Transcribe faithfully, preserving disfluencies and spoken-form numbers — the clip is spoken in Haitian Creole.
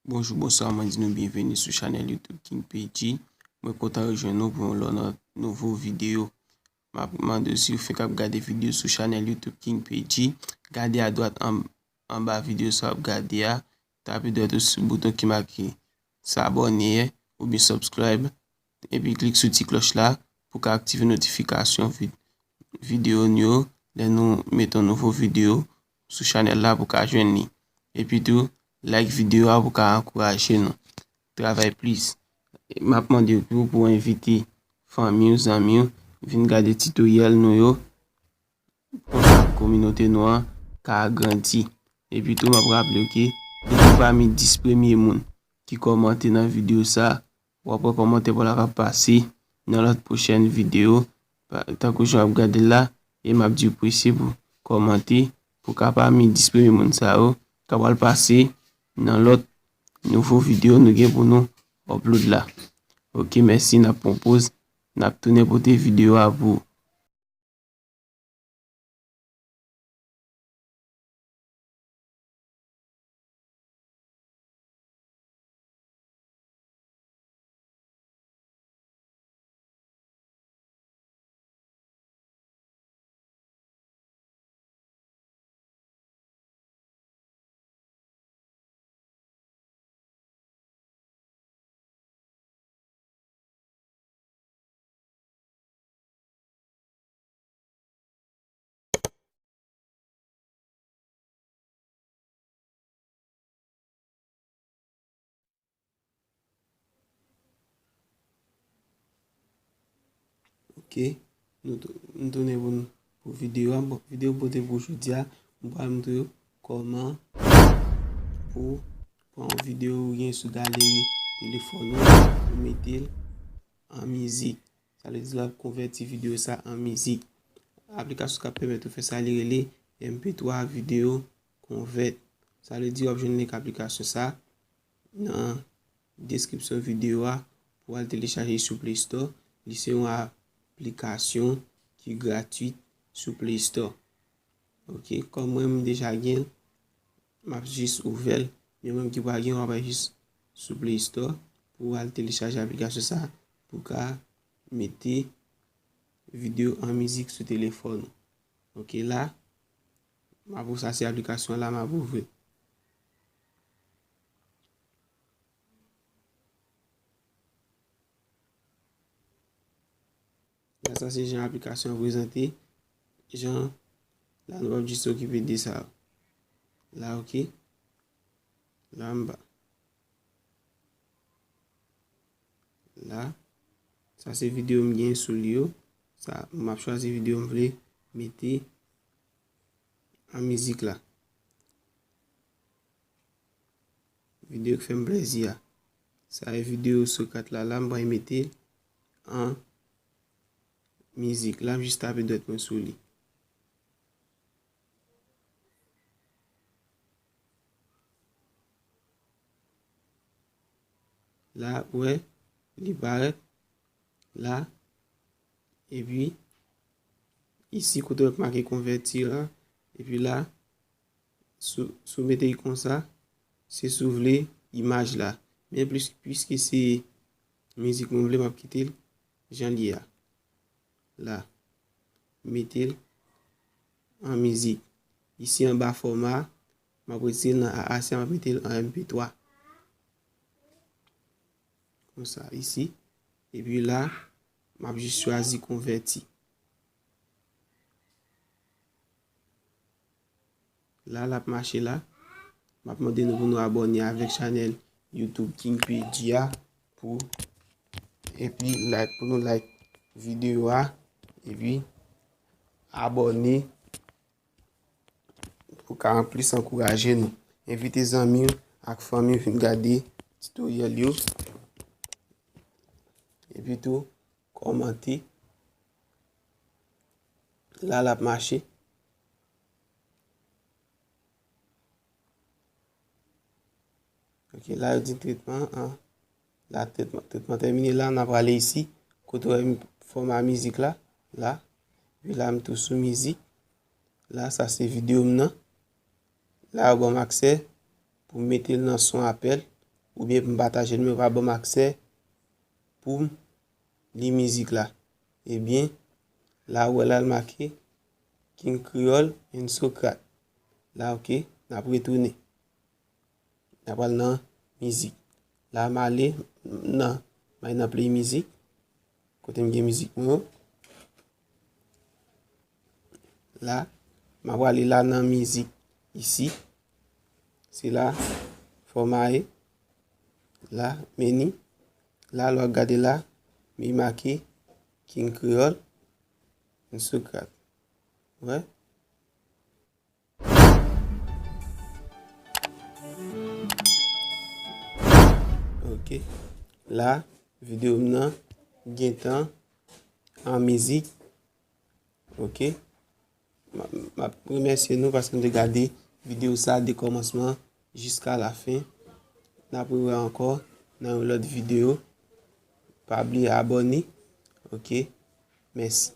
Bonjou, bonswa, mwen di nou byenveni sou chanèl YouTube King P G. Mwen kontan rejwenn nou pou yon lòt nouvo videyo. M ap mande w, si w fenk ap gade videyo sou chanèl YouTube King P G, gade adwat an, anba videyo sa w ap gade a, tape dwèt ou sou bouton ki make s'abonner oubyen subscribe, epi klik sou ti klòch la pou w ka aktive notifikasyon vid-, videyo nou yo lè nou mete yon nouvo videyo sou chanèl la pou w ka jwenn li. Epi tou, like videyo a pou w ka ankouraje nou travay plis. M ap mande w tou pou w envite fanmi w, zanmi w, vin gade titoryèl nou yo. Konsa, kominote nou an ka agrandi. Epi tou, m ap raple w ke depi pami dis premye moun ki kòmante nan videyo sa, w ap wè kòmantè pa w la k ap pase nan lòt pwochèn videyo. Pa, tankou jan w ap gade l la, e m ap di w prese pou kòmante, pou ka pami dis premye moun sa yo, ka pral pase nan lòt nouvo videyo nou gen pou nou upload la. Oke, mèsi, n ap pran poz, n ap tounen pote videyo a pou ou. Ok, nou tou-, nou tounen pou, pou videyo a. Bon, videyo m pote pou jodi a, m pral montre w kòman pou pran yon videyo ou gen sou galeri telefòn ou, ou mete l an mizik. Sa vle di l ap konvèti videyo sa an mizik. Aplikasyon k ap pèmèt ou fè sa, li rele M P twa Video Convert. Sa vle di w ap jwenn link aplikasyon sa nan deskripsyon videyo a pou w al telechaje sou Play Store. Li se yon aplikasyon ki gratwit sou Play Store. Ok, kòm mwen m deja gen l, m ap jis ouvè l. Men ou menm ki pa gen, w ap al jis sou Play Store pou w al telechaje aplikasyon sa pou w ka mete videyo an mizik sou telefòn ou. Ok, la, m ap, sa se aplikasyon la, m ap ouvri. La, sa se jan aplikasyon an prezante. Jan, la, nou p ap jis okipe de sa. La, ok. La, anba. La, sa se videyo m gen sou li yo. Sa, m ap chwazi videyo m vle mete an mizik la. Videyo k fè m plezi a. Sa e videyo Socrate la, la m pral mete l an mizik. La m jis tape dwèt mwen sou li. La, ou wè, li parèt la. Epi, isi kote w wè k make konvèti a, epi la, si w, si w mete l konsa, se si w vle imaj la. Men plis, piske se mizik mwen vle, m ap kite l jan l ye a. La. Mete l an mizik. Isi anba fòma, m ap retire l nan A A C, m ap mete l an M P twa. Konsa, isi. Epi la, m ap jis chwazi konvèti. La, l ap mache la. M ap mande nou pou nou abòne avèk chanèl YouTube King P G a pou, epi like, pou nou like videyo a, epi abòne pou ka plis ankouraje nou. Envite zanmi w ak fanmi w vin gade titoryèl yo. Epi tou, kòmante. La, l ap mache. Ok, la, yo di tretman an. La, tretman, tretman tèmine. La, n ap prale isi. Kote w wè fòma mizik la. La. Epi la, m tou sou mizik. La, sa se videyo m nan. La, yo ban m aksè pou m mete l nan son apèl. oubyen pou m pataje l, men yo pa ban m aksè pou m li mizik la. Ebyen, la ou wè la l make King Kreyòl and Socrate. La, oke, n ap retounen. N ap al nan mizik. La, m ale nan, m ale nan play mizik. Kote m gen mizik mwen yo. La, m ap ale la nan mizik isi. Se la, fòmaye. La, meni. La, lè w ap gade la, mi make King Kreyòl and Socrate. Wè? Ok. La, videyo m nan gentan an mizik. Ok. M ap, m ap remèsye nou paske nou te gade videyo sa de kòmansman jiska lafen. N ap rewè ankò nan yon lòt videyo. Pa bliye abòne. Ok. Mèsi.